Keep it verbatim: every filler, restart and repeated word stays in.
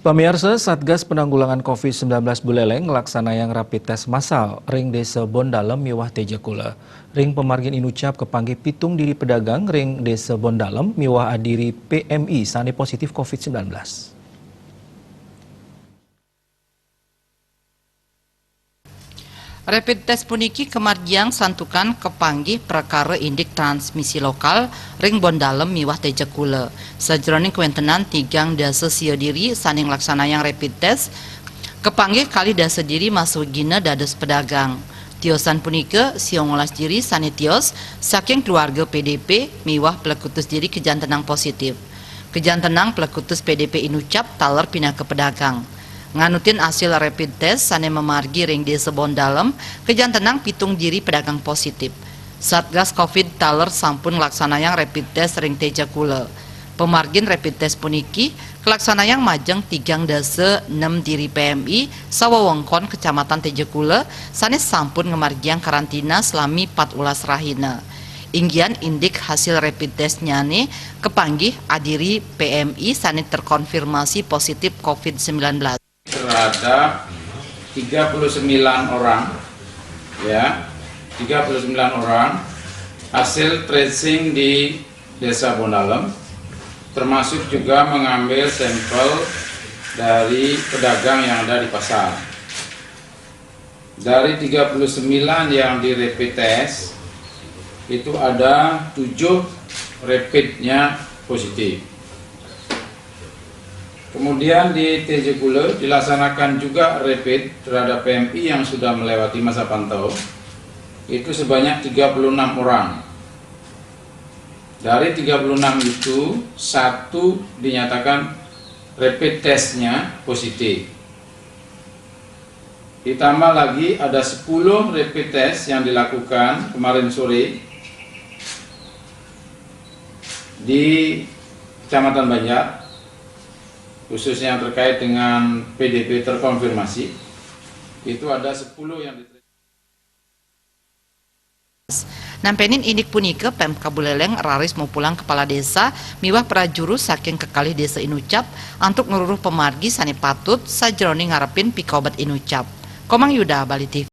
Pamiarsa, Satgas Penanggulangan covid sembilan belas Buleleng nglaksanayang rapid test massal ring Desa Bondalem miwah Tejakula. Ring pamargin inucap kapanggih pitung diri pedagang ring Desa Bondalem miwah adiri P M I sane positif covid sembilan belas. Rapid test puniki kamargiang santukan kapanggih prakara indik transmisi lokal ring Bondalem miwah Tejakula. Sajeroning kawentenan tigang dasa sia diri sane nglaksanayang rapid test, kapanggih kalih dasa diri masugina dados pedagang. Tiosan punika, sia ngolas diri sane tios saking keluarga P D P miwah plekutus diri kajantenang positif. Kajantenang plekutus P D P inucap taler pinaka pedagang. Nganutin asil rapid test sane mamargi ring Desa Bondalem, kajantenang pitung diri pedagang positif. Satgas covid taler sampun nglaksanayang rapid test ring Tejakula. Pamargin rapid test puniki kalaksanayang majeng tigang dasa nem diri P M I sawewengkon Kecamatan Tejakula sane sampun ngamargiang karantina salami pat welas rahina. Inggihan indik hasil rapid testnyane kapanggih adiri P M I sane terkonfirmasi positif covid sembilan belas. Terhadap tiga puluh sembilan orang, ya, tiga puluh sembilan orang hasil tracing di Desa Bondalem, termasuk juga mengambil sampel dari pedagang yang ada di pasar. Dari tiga puluh sembilan yang di rapid test, itu ada tujuh rapidnya positif. Kemudian di Tejakula dilaksanakan juga rapid terhadap P M I yang sudah melewati masa pantau, itu sebanyak tiga puluh enam orang. Dari tiga puluh enam itu, satu dinyatakan rapid testnya positif. Ditambah lagi ada sepuluh rapid test yang dilakukan kemarin sore di Kecamatan Banjar, khususnya yang terkait dengan P D P terkonfirmasi, itu ada sepuluh yang di Nampenin indik punika, Pemkab Buleleng raris mupulang kepala desa miwah prajuru saking kekalih desa inucap antuk ngruruh pamargi sane patut sajeroning ngarepin pikobet inucap. Komang Yuda, Bali T V.